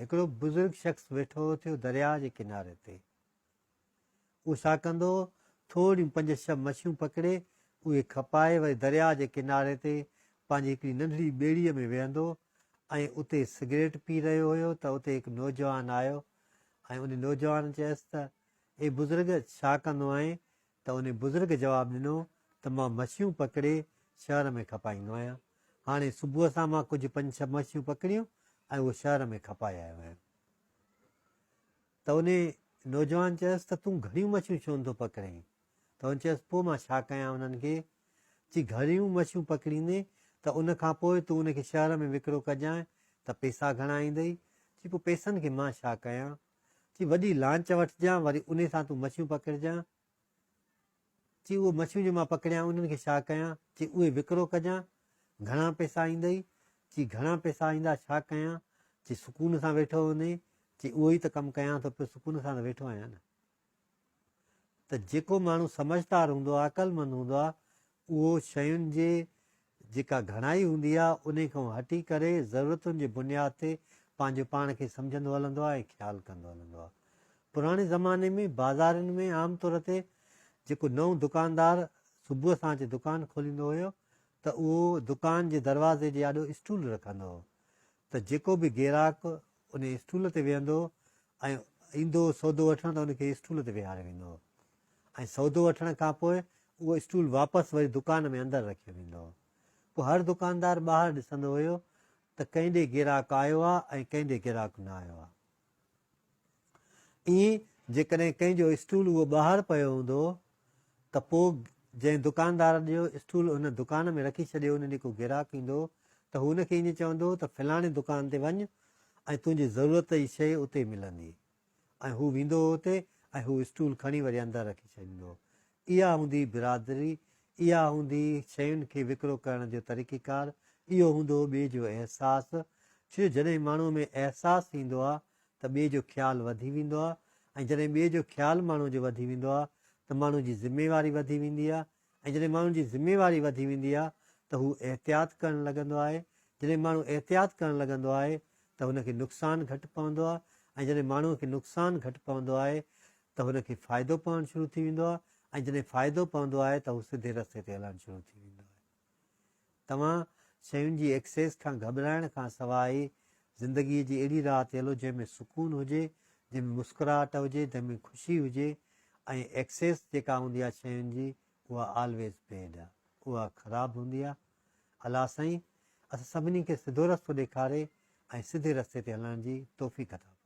هڪڙو بزرگ شخص ويٺو هو ٿيو درياء جي ڪناري تي. اهو ڇا ڪندو هو، ٿوريون پنج ڇهه مڇيون پڪڙي، اهي کپائي وري درياء جي ڪناري تي پنهنجي هڪڙي ننڍڙي ٻيڙيء ۾ ويهندو ۽ اتي سگريٽ پي رهيو هيو ته اتي هڪ نوجوان آيو ۽ ان نوجوان چيس ته، اي بزرگ! ڇا ڪندو آهين؟ ته ان بزرگ جواب ڏنو ته مان مڇيون پڪڙي شهر ۾ کپائيندو آهيان. هاڻي صبح سان مان ڪجهه پنج ڇهه مڇيون پڪڙيون ۽ اهو شهر ۾ کپائي آيو آهيان. ته ان نوجوان چيس ته تون گهڻيون مڇيون ڇو نٿو پڪڙين؟ ته هن چيس پوء مان ڇا ڪيان انهن کي؟ چي گهڻيون مڇيون پڪڙيندين ته ان کان پوء تون ان کي شهر ۾ وڪرو ڪجانء ته پيسا گهڻا ايندئي. چي پوء پيسن کي مان ڇا ڪيان؟ چي وڏي لانچ وٺجان وري انهي سان تون مڇيون پڪڙجان. چي اهي مڇيون جو مان پڪڙيان انهن کي ڇا ڪيان؟ چي اهي وڪرو ڪجان، گهڻا پئسا ايندئي؟ چي گهڻا پئسا ايندا ڇا ڪيان؟ چي سڪون سان ويٺو هوندين؟ چي اهو ئي ته ڪم ڪيان ٿو پيو سڪون سان ته ويٺو آهيان نه. ته جيڪو ماڻهو سمجهدار هوندو آهي، عقلمند هوندو آهي، اهو شين جي جيڪا گهڻائي هوندي آهي، انهي کان هٽي ڪري ضرورتن جي بنياد تي پنهنجو پاڻ کي سمجهندو هلندو آهي ۽ خيال ڪندو هلندو آهي. پراڻي زماني ۾ بازارين ۾ عام طور تي جيڪو نئون دڪاندار صبح سان اچي دڪان کوليندو هيو ته اهو دڪان جي دروازي جي آڏو اسٽول رکندو هو ته جيڪو به گيراڪ انهي اسٽول تي ويهندو هو ۽ ايندو هو سودو وٺڻ ته ان کي اسٽول تي ويهاريو ويندو هو ۽ سودو وٺڻ کان پوء اهو اسٽول واپس وري دڪان ۾ اندر رکيو ويندو هو. پوء هر دڪاندار ٻاهر ڏسندو هيو ته ڪنهن ڏي گراهڪ آيو آ ۽ ڪنهن ڏي گراهڪ نه آيو آ. ائين جيڪڏهن ڪنهن جو اسٽول اهو ٻاهر پيو هوندو هو ته پوء جنهن دڪاندار جو اسٽول هن دڪان ۾ رکي ڇڏيو ان ڏي ڪو گراهڪ ايندو هو ته هو ان کي ائين چوندو هو ته فلاڻي دڪان تي وڃ ۽ تنهنجي ضرورت جي شيء اتي ملندي. ۽ هو ويندو هو اتي ۽ هو اسٽول کڻي وري اندر رکي ڇڏيندو هو. اها هوندي هئي برادري، اها هوندي هئي شين کي وڪرو ڪرڻ جو طريقيڪار، اهو هوندو هو ٻئي جو احساس. ڇو جو جڏهن ماڻهوء ۾ احساس ايندو آهي ته ٻئي جو خيال وڌي ويندو آهي ۽ جڏهن ٻئي جو خيال ماڻهوء جو وڌي ويندو آهي ته ماڻهوء جي ذميواري وڌي ويندي آهي ۽ جڏهن ماڻهو جي ذميواري وڌي ويندي آهي ته هو احتياط ڪرڻ لڳندو آهي، جڏهن ماڻهو احتياط ڪرڻ لڳندو آهي ته هن کي نقصان گهٽ پوندو آهي ۽ جڏهن ماڻهو کي نقصان گهٽ پوندو آهي ته هن کي فائدو پوڻ شروع ٿي ويندو آهي ۽ جڏهن فائدو پوندو آهي ته هو سڌي رستي تي هلڻ شروع ٿي ويندو آهي. توهان شين جي ايڪسيس کان گهٻرائڻ کان سواء زندگيء جي اهڙي راهه تي هلو جنهن ۾ سڪون هجي، جنهن ۾ مسڪراهٽ هجي، جنهن ۾ خوشي هجي ۽ ايڪسيس جيڪا هوندي آهي شين جي اها آلويز بيڊ آهي، اها خراب هوندي آهي. الله سائين اسان سڀني کي سڌو رستو ڏيکاري ۽ سڌي رستي تي هلڻ جي توفيق عطا فرمائي.